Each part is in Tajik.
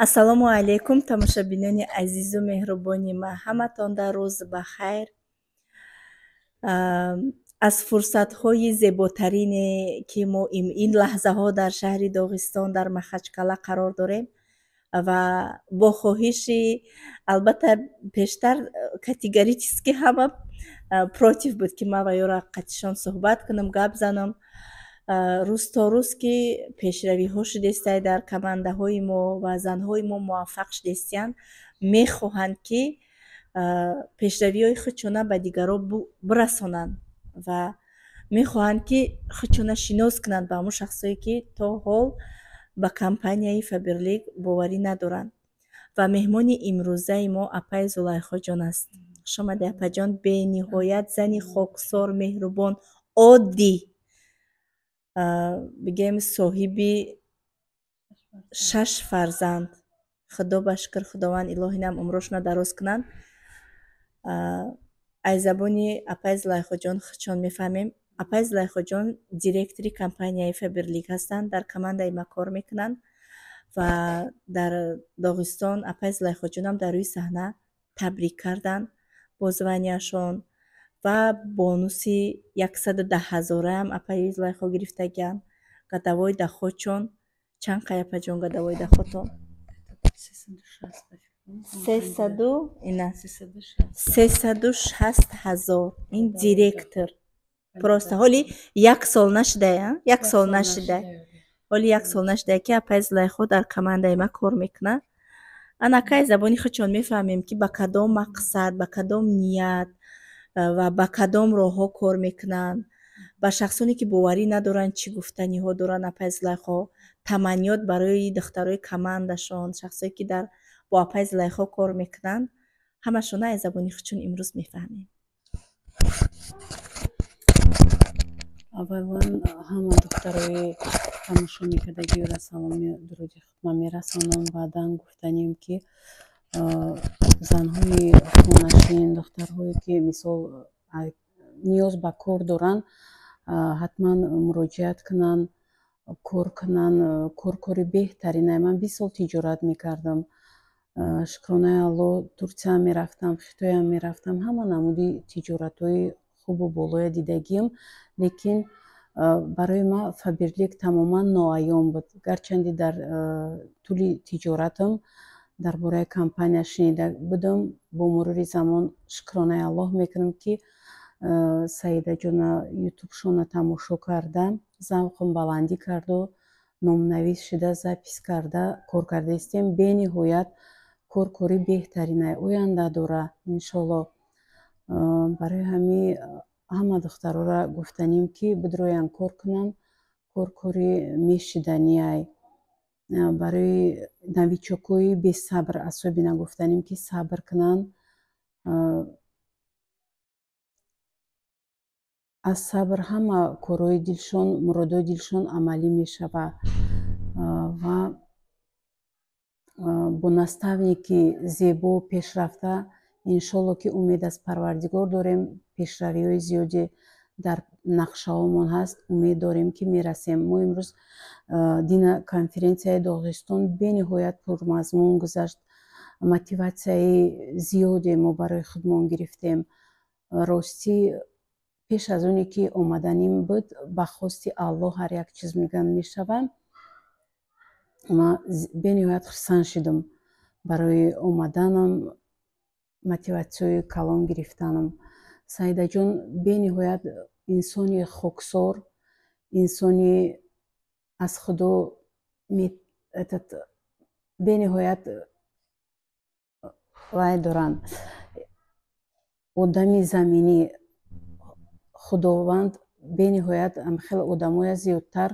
Ассалому алайкум, тамошобинони азизу меҳрубони ман, ҳаматон дар рӯз ба хайр. Аз фурсатҳои зеботарине, ки мо ин лаҳзаҳо дар шаҳри Доғистон, дар Махачкала қарор дорем ва бо хоҳиши, албатта, пештар категорически ҳама против буд, ки ман ва ёра қатишон суҳбат кунам, гап занам. Рӯз то рӯз ки пешравиҳо шудестай дар командаҳои мо ва занҳои мо муваффақ шудестиянд, мехоҳанд, ки пешравиҳои худшона ба дигарон бирасонанд ва мехоҳанд, ки худшона шинос кунанд ба ҳамон шахсое, ки то ҳол ба компанияи Фаберлик боварӣ надоранд. Ва меҳмони имрӯзаи мо апаи Зулайхоҷон аст. Хушомадед, апаҷон. Бениҳоят зани хоксор, меҳрубон, оддӣ, бигем, соҳиби шаш фарзанд. Худо ба шукр, Худованд илоҳинам умрошона дароз кунанд. Аз забони апаи Зулайхоҷон худшон мефаҳмем. Апаи Зулайхоҷон директори компанияи Фаберлик ҳастанд, дар командаи ма кор мекунанд ва дар Доғистон апаи Зулайхоҷонам дар рӯи саҳна табрик карданд бо званияшон ва бонуси 110 ҳазораам апаи Зулайхо гирифтагианд. Годовой доходшон чанд қай, апаҷон, годовой доходтон? Сесаду ина 360 000. Ин директор просто ҳоли як сол нашудая, як сол нашуда, ҳоли як сол нашудая, ки апаи Зулайхо дар командаи ма кор мекунад. Анакай забони худшон мефаҳмем, ки ба кадом мақсад, ба кадом ният ва ба кадом роҳҳо кор мекунанд. Ба шахсоне, ки боварӣ надоранд, чӣ гуфтаниҳо доранд апаи Зулайхо, таманниёт барои духтарои командашон, шахсое, ки дар бо апаи Зулайхо кор мекунанд, ҳамашона аз забони худшон имрӯз мефаҳмем. Аввалан, ҳама духтарои тамошо мекардагиёра саломи дуруди худма мерасонам. Баъдан гуфтанем, ки занҳои хонашин, духтарҳое, ки мисол ниёз ба кор доранд, ҳатман муроҷиат кунанд, кор кунанд. Кор кори беҳтарина. Ман 20 сол тиҷорат мекардам, шукронаи Алло, Турсиям мерафтам, Хитоям мерафтам, ҳама намуди тиҷоратҳои хубу болоя дидагиам, лекин барои ман Фаберлик тамоман ноаён буд. Гарчанде дар тӯли тиҷоратам дар бораи компания шунида будам, бо мурури замон шукронаи Аллоҳ мекунам, ки Саидаҷона ютубшона тамошо карда, завқам баландӣ карду номнавис шуда, запись карда, кор карда истем. Бениҳоят кор кори беҳтаринай, оянда дора, иншолло. Барои ҳамин ҳама духтарора гуфтанем, ки бидроянд, кор кунанд. Кор кори мешиданиай. Барои новичокҳои бесабр особенно гуфтанем, ки сабр кунанд. Аз сабр ҳама корҳои дилшон, муродои дилшон амалӣ мешавад. Ва бо наставники зебо пешрафта, иншолло, ки умед аз Парвардигор дорем, пешравиҳои зиёде дар нақшаҳомон ҳаст, умед дорем, ки мерасем. Мо имрӯз дина конференсияи Доғистон бениҳоят пурмазмун гузашт, мотиватсияи зиёде мо барои худмон гирифтем. Ростӣ, пеш аз оне ки омаданим буд, ба хости Аллоҳ ҳар як чиз мегӯянд мешавад. Ман бениҳоят хурсанд шудам барои омаданам, мотиватсияи калон гирифтанам. Саидаҷон бениҳоят инсони хоксор, инсони аз Худо этот бениҳоят вай доранд, одами заминӣ. Худованд бениҳоят хеле одамоя зиёдтар,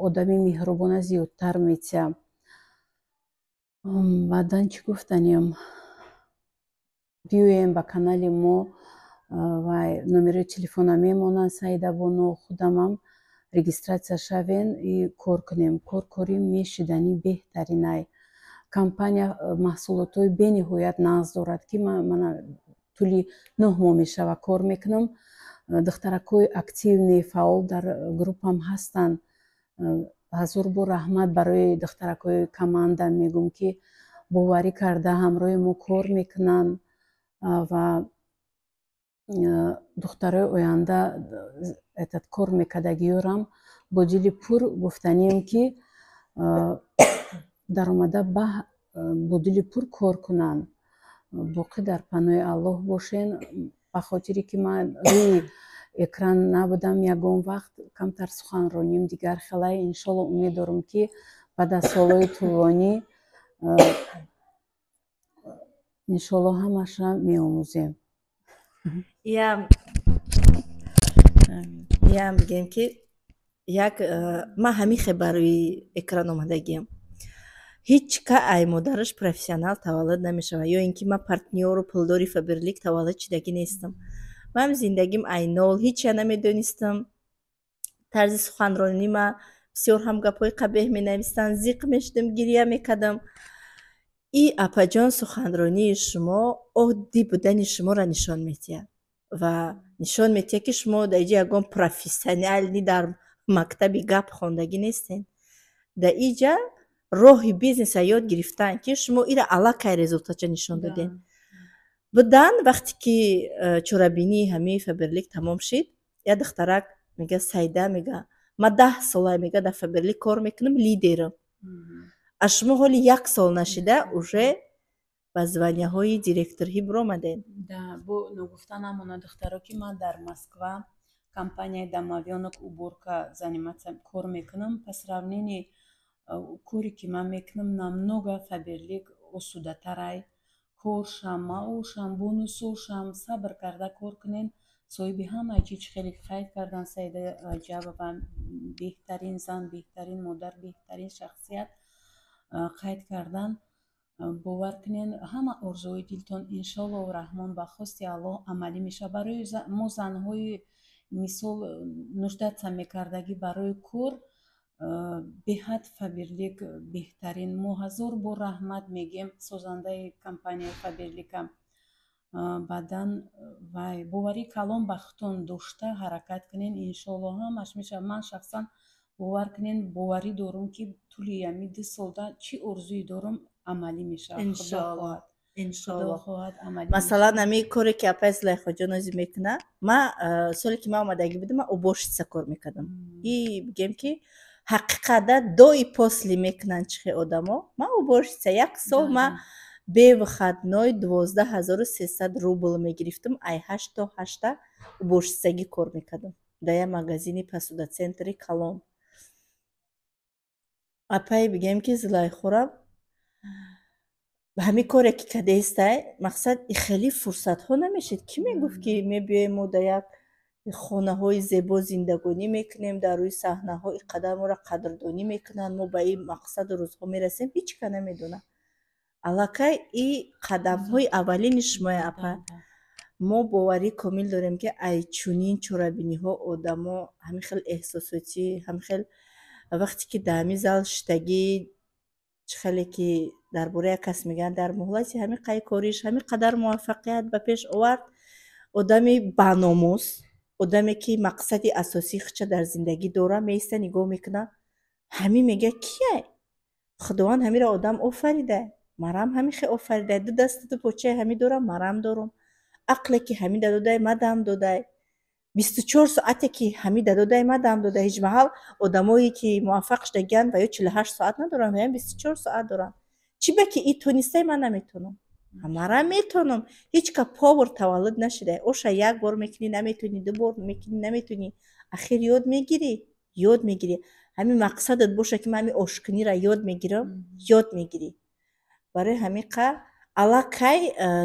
одами меҳрубона зиёдтар метиҳад. Баъдан чӣ гуфтаниям? Биёем ба канали мо ва номерои телефона мемонанд, Саида бону, худамам регистрация шавен и кор кунем. Кор кори мешиданӣ, беҳтаринай. Компания маҳсулотҳои бениҳоят нағз дорад, ки мана тӯли 9 моҳ мешава кор мекунам. Духтаракҳои активный, фаъол дар группам ҳастанд. Ҳазор бор раҳмат барои духтаракҳои команда мегӯм, ки боварӣ карда ҳамроҳи мо кор мекунанд ва духтарои оянда этот кор мекардагиёрам бо дили пур гуфтанием, ки даромада бо дили пур кор кунанд. Боқӣ дар паноҳи Аллоҳ бошен. Ба хотире ки ман рӯи экран набудам ягон вақт, камтар суханроним дигар хелай. Иншолло, умед дорам, ки баъд аз солҳои тӯлонӣ, иншолло, ҳамаша меомӯзем. Иям бигем, ки як ман ҳамин хел ба рӯи экран омадагиам. Ҳеҷ ка ай модараш профессионал таваллуд намешавад ё ин ки ман партнёру пулдори Фаберлик таваллуд шидагӣ нестам. Ман зиндагим ай нол, ҳечя намедонистам. Тарзи суханронима бисёр ҳам гапҳои қабеҳ менавистанд, зиқ мешудам, гиря мекардам. И апаҷон, суханронии шумо оддӣ будани шуморо нишон медиҳад ва нишон медиҳад, ки шумо дар иҷа ягон профессиональный дар мактаби гап хондагӣ нестен. Дар иҷа роҳи бизнеса ёд гирифтан, ки шумо ира аллакай результатша нишон додем будан. Вақте ки чорабинии ҳамаи Фаберлик тамом шид, як духтарак мега: «Сайда, — мега, — ма 10 сола, — мега, — дар Фаберлик кор мекунам, лидерам. Аз шумо ҳоли як сол нашида уже ба званияҳои директорҳӣ биромадем». Да, бо ногуфта намонад, духтаро, ки ман дар Москва компанияи домовёнок, уборка заниматься кор мекунам. По сравнению коре ки ман мекунам, намного Фаберлик осудатарай. Коршам, маошам, бонусошам. Сабр карда кор кунен, соҳиби ҳамаи чӣ. Хеле қайд кардан Саида Раҷабова, беҳтарин зан, беҳтарин модар, беҳтарин шахсият қайд кардан. Бовар кунен, ҳама орзуҳои дилтон, иншоаллоҳу раҳмон, ба хости Аллоҳ амалӣ мешавад. Барои мо занҳои, мисол, нуждаться мекардагӣ барои кор, беҳад Фаберлик беҳтарин. Мо ҳазор бор раҳмат мегӯем созандаи компанияи Фаберлика. Баъдан вай боварии калон ба худтон дошта ҳаракат кунен, иншоаллоҳ, ҳамаш мешавад. Ман шахсан, бовар кунен, боварӣ дорум, ки тӯли ҳами 2 солда чӣ орзуе дорум, амалӣ мешавад. Иншоалло. Масалан, ҳамин коре ки апай Зулайхоҷон озӣ мекунад, ма соле ки ман омадагӣ будам, ман уборщица кор мекардам. И бигем, ки ҳақиқата до и после мекунанд чихе одамо. Ман уборщица як сол ма бе выходной 12 300 рубл мегирифтам. Ай 8 то 8 уборщицагӣ кор мекардам дар як магазини посудацентри калон. Апай, бигем, ки Зулайхорам ҳамин коре ки кардестай, мақсад хеле фурсатҳо намешид. Кӣ мегуфт, ки мебиёем, мо дар як хонаҳои зебо зиндагонӣ мекунем, дар рӯи саҳнаҳо ин қадар моро қадрдонӣ мекунанд, мо ба ин мақсаду рӯзҳо мерасем? Ҳеҷ ка намедонад. Аллакай и қадамҳои аввалини шумоя, апа. Мо боварии комил дорем, ки ай чунин чорабиниҳо одамо ҳамин хел эҳсосотӣ, ҳамин хел вақте ки дар ҳамин зал шиштагӣ, чӣ хеле ки дар бораи як кас мегӯянд, дар муҳлати ҳамин қай кориш ҳамин қадар муваффақият ба пеш овард, одами баномус, одаме ки мақсади асосии худша дар зиндагӣ дора, меиста, нигоҳ мекунад, ҳамин мегӯяд: «Кияй? Худованд ҳаминро одам офарида, марам ҳамин хел офарида. Ду дасту ду почаи ҳамин дорам, марам дорам. Ақле ки ҳамин дадодай, мадам додай. 24 соате ки ҳамин дадодай, мадам додай». Ҳеҷ маҳал одамое ки муваффақ шудагиянд ва ё 48 соат надоранд, ваям 24 соат доранд. Чӣ ба ки и тонистай, ман наметонам? Марам метонам. Ҳеҷ ка повар таваллуд нашида. Оша як бор мекунӣ, наметонӣ, ду бор мекунӣ, наметонӣ, ахир ёд мегирӣ, ёд мегирӣ. Ҳамин мақсадат боша, ки ман ҳамин ошкуниро ёд мегирам, ёд мегирӣ. Барои ҳамин қа аллакай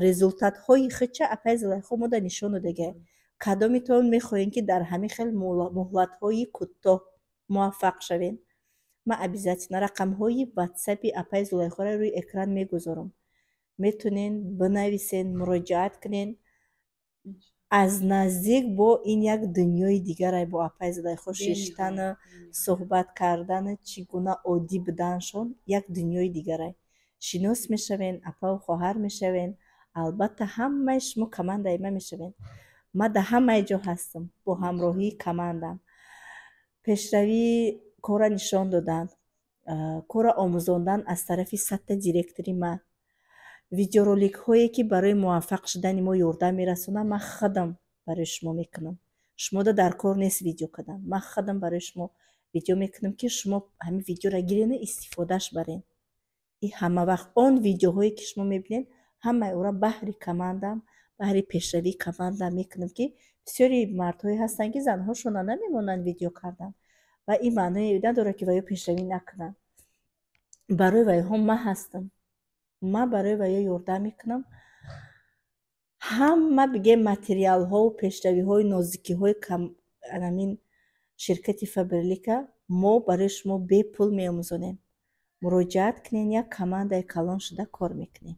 результатҳои худша апай Зулайхо мода нишон додагай. Кадомитон мехоҳем, ки дар ҳамин хел муҳлатҳои кӯтоҳ муваффақ шавем, ман обязательно рақамҳои ватсапи апай Зулайхоро рӯи экран мегузорам. Метонен бинависен, муроҷиат кунен. Аз наздик бо ин як дунёи дигарай, бо апай Зулайхо шиштану суҳбат кардану чӣ гуна оддӣ буданашон як дунёи дигарай. Шинос мешавен, апаву хоҳар мешавен. Албатта, ҳамаи шумо командаи ман мешавен. Ман дар ҳамаи ҷо ҳастам бо ҳамроҳии командам. Пешравии Кора нишон додан, кора омӯзондан аз тарафи 100-та директори ман, видеороликҳое, ки барои муваффақ шудани мо ёрдам мерасонанд, ман худам барои шумо мекунам. Шумода дар кор нест видео кардан, ман худам барои шумо видео мекунам, ки шумо ҳамин видеоро гирену истифодаш барен. И ҳама вақт он видеоҳое, ки шумо мебинед, ҳамаи ӯра баҳри командам, баҳри пешравии командам мекунам, ки бисёри мардҳое ҳастанд, ки занҳошонро намемонанд видео кардан, ва ин маъное надорад, ки ваё пешравӣ накунанд. Барои вайҳо ман ҳастам, ман барои ваё ёрдам мекунам. Ҳама, бигем, материалҳову пешравиҳои нозикиҳои анамин ширкати Фаберлика мо барои шумо бепул меомӯзонем. Муроҷиат кунед, як командаи калон шуда кор мекунем.